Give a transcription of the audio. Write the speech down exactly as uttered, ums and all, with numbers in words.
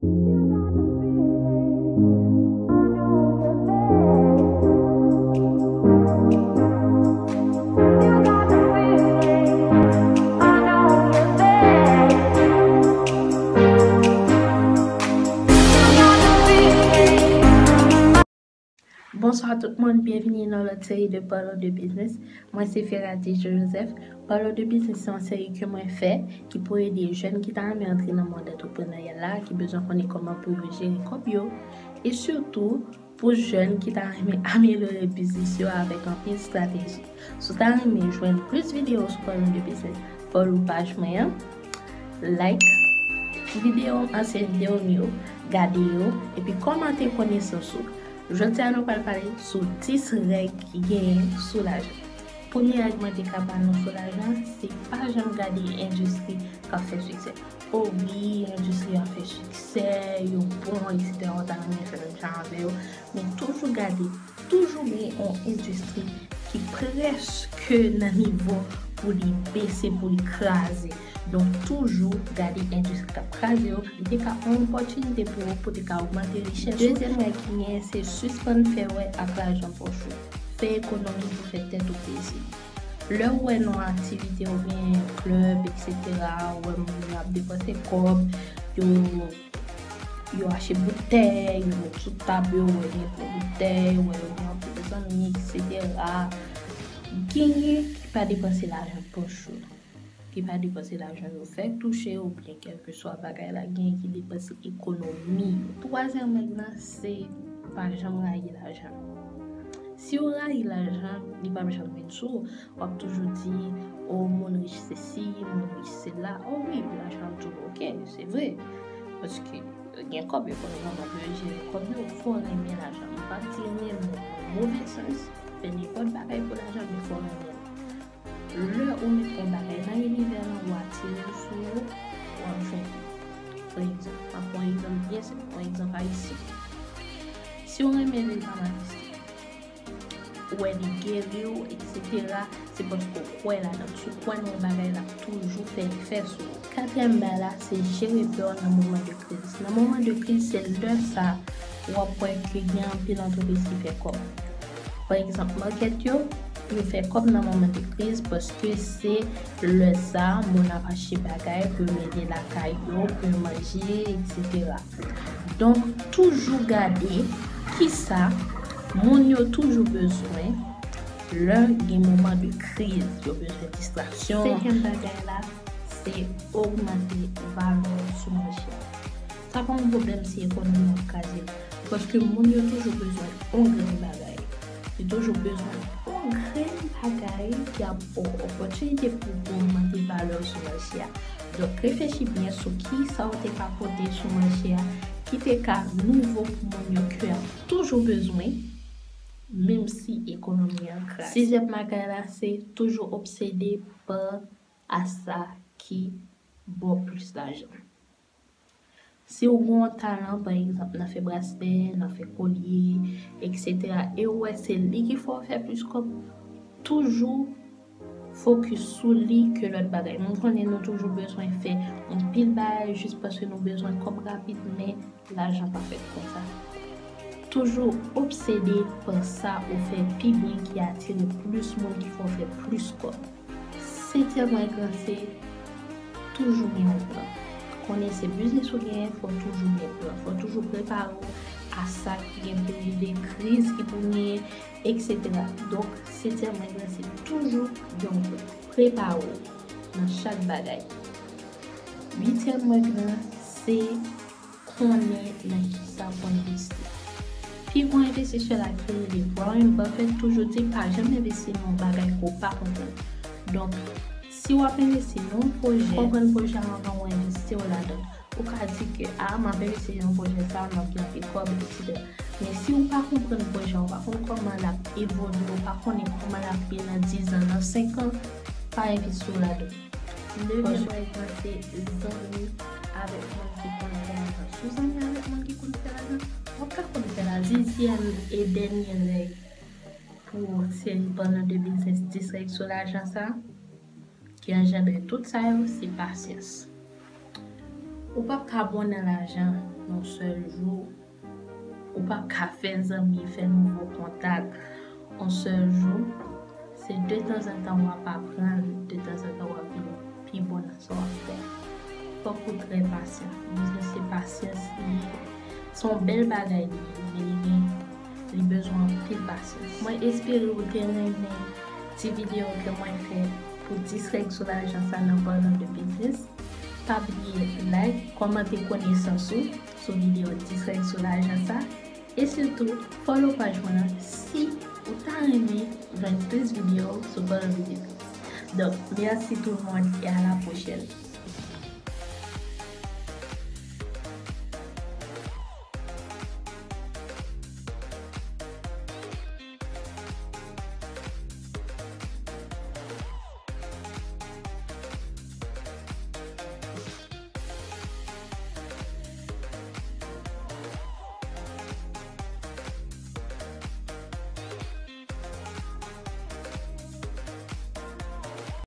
Bonswa tout moun, byenvini nan lòt seri de Parlons de Business. Mwen se Ferati Joseph. Parlons de Business se yon seri ke mwen fè ki pou ede jèn ki ta renmen antre nan mond antrepreneryal la, ki bezwen konnen kòman pou yo jere kòb yo, e sitou pou jèn ki ta renmen amelyore biznis yo avèk anpil estrateji. Si w ta renmen jwenn plis videyo sou Parlons de Business, follow paj mwen an, like videyo, ansyen videyo m yo, gade yo, epi kòmante konesans ou. Jodi a nou pral pale sou dis règ ki genyen sou lajan. Premye règ mwen te ka ba nou sou lajan, se pa janm gade endistri k ap fè siksè. O wi, endistri a fè siksè, yo bon, etsetera. Ou ta renmen fè menm jan avè yo, men toujou gade, toujou gen yon endistri ki prèske nan nivo pou li bese, pou li kraze. Donk, toujou gade endistri k ap kraze yo. Li te ka yon opòtinite pou ou, pou te ka ogmante richès ou. Dezyèm règ ki genyen, se sispann fè wè ak lajan pòch ou. Fè ekonomi pou fè tèt ou plezi. Lè w wè nan aktivite oubyen klèb, etsetera, ou wè moun yo ap depanse kòb, yo, yo achte boutèy, yo met sou tab yo, ou wè gen plen boutèy, ou wè yo gen anpil zanmi, etsetera. Genyen ki pa depanse lajan pòch yo, ki pa depanse lajan yo fèk touche oubyen kèlkeswa bagay la, genyen ki depanse ekonomi yo. Twazyèm règ lan, se pa janm rayi lajan. Si w rayi lajan, li p ap janm vin sou ou. W ap toujou di, o, moun rich se si, moun rich se la. O wi, lajan ap toujou oke, se vre. Paske gen kòb yo, fò nou kapab jere kòb yo, fò w renmen lajan. M pa di renmen nan move sans, fè nenpòt bagay pou lajan, men fò w renmen l. Lè ou met yon bagay nan inivè lan, ou atire l sou ou, w ap jwenn li. Pa egzanp, m ap pran yon egzanp byen senp, yon egzanp ayisyen. Si w renmen lil Mama Kristi, ou wè li geri w, etsetera, se paske w kwè ladan l. Si w kwè nan yon bagay, l ap toujou fè efè sou ou. Katriyèm bagay la, se jere pè w nan moman de kriz. Nan moman de kriz, se lè sa w ap wè ke gen anpil antrepriz ki fè kòb. Pa egzanp, makèt yo, yo fè kòb nan moman de kriz paske se lè sa moun ap achte bagay pou yo mete lakay yo, pou yo manje, etsetera. Donk, toujou gade kisa moun yo toujou bezwen lè gen moman de kriz. Yo bezwen distraksyon. Senkyèm bagay la, se ogmante valè sou mache a. Sa pa yon pwoblèm si ekonomi an kraze. Paske moun yo toujou bezwen yon grenn bagay. Yo toujou bezwen yon grenn bagay ki ap ba w opòtinite pou, pou ogmante valè w sou mache a. Donk, reflechi byen sou kisa w te ka pote sou mache a, ki te ka nouvo pou moun yo ke ap toujou bezwen, menm si ekonomi an kraze. Sizyèm bagay la, se toujou obsede pa a sa ki ba w plis lajan. Si w gen yon talan, pa egzanp, nan fè braslè, nan fè kolye, etsetera, e w wè se li ki fè w fè plis kòb, toujou fokis sou li ke lòt bagay. M konnen nou toujou bezwen fè yon pil bagay jis paske nou bezwen kòb rapid, men lajan pa fèt konsa. Toujou obsede pa sa ou fè pi byen ki atire plis moun, ki fè w fè plis kòb. Setyèm règ lan se toujou gen yon plan. Konnen se biznis ou genyen, fò w toujou gen plan. Fò w toujou prepare w a sa ki gen pou rive, kriz ki pou genyen, etsetera. Donk, setyèm règ lan se toujou gen yon plan. Prepare w nan chak bagay. Uityèm règ lan se konnen nan kisa pou w envesti. Pi gwo envestisè la ki rele Warren Buffett toujou di pa janm envesti nan yon bagay ke w pa konprann. Donk, si w ap envesti nan yon pwojè, konprann pwojè a anvan w envesti w ladan l. Ou ka di ke, a, m ap envesti nan pwojè sa, m ap gen anpil kòb, etsetera. Men si w pa konprann pwojè a, w pa konn kòman l ap evolye, w pa konnen kòman l ap ye nan diz an, nan senk an, pa envesti w ladan l. Nevyèm règ lan se zanmi avèk moun ki konn fè lajan. Si w zanmi avèk moun ki konn fè lajan, w ap ka konn fè lajan. Dizyèm e dènye règ pou seri Parlons de Business, dis règ sou lajan sa, ki anjandre tout sa yo, se pasyans. Ou p ap ka bon nan lajan yon sèl jou. Ou p ap ka fè zanmi, fè nouvo kontak yon sèl jou. Se detanzantan w ap aprann, detanzantan w ap vin pi bon nan sa w ap fè. Fòk ou trè pasyan. Biznis se pasyans li ye. Se yon bèl bagay li ye, men li gen, li bezwen anpil pasyans. Mwen espere ou te renmen ti videyo ke mwen fè pou dis règ sou lajan sa nan palan de biznis. Pa bliye like, kòmante konesans ou sou videyo dis règ sou lajan sa. E sitou, follow paj mwen an si ou ta renmen jwenn plis videyo sou palan de biznis. Donk, mèsi tout moun e a la pwochèn.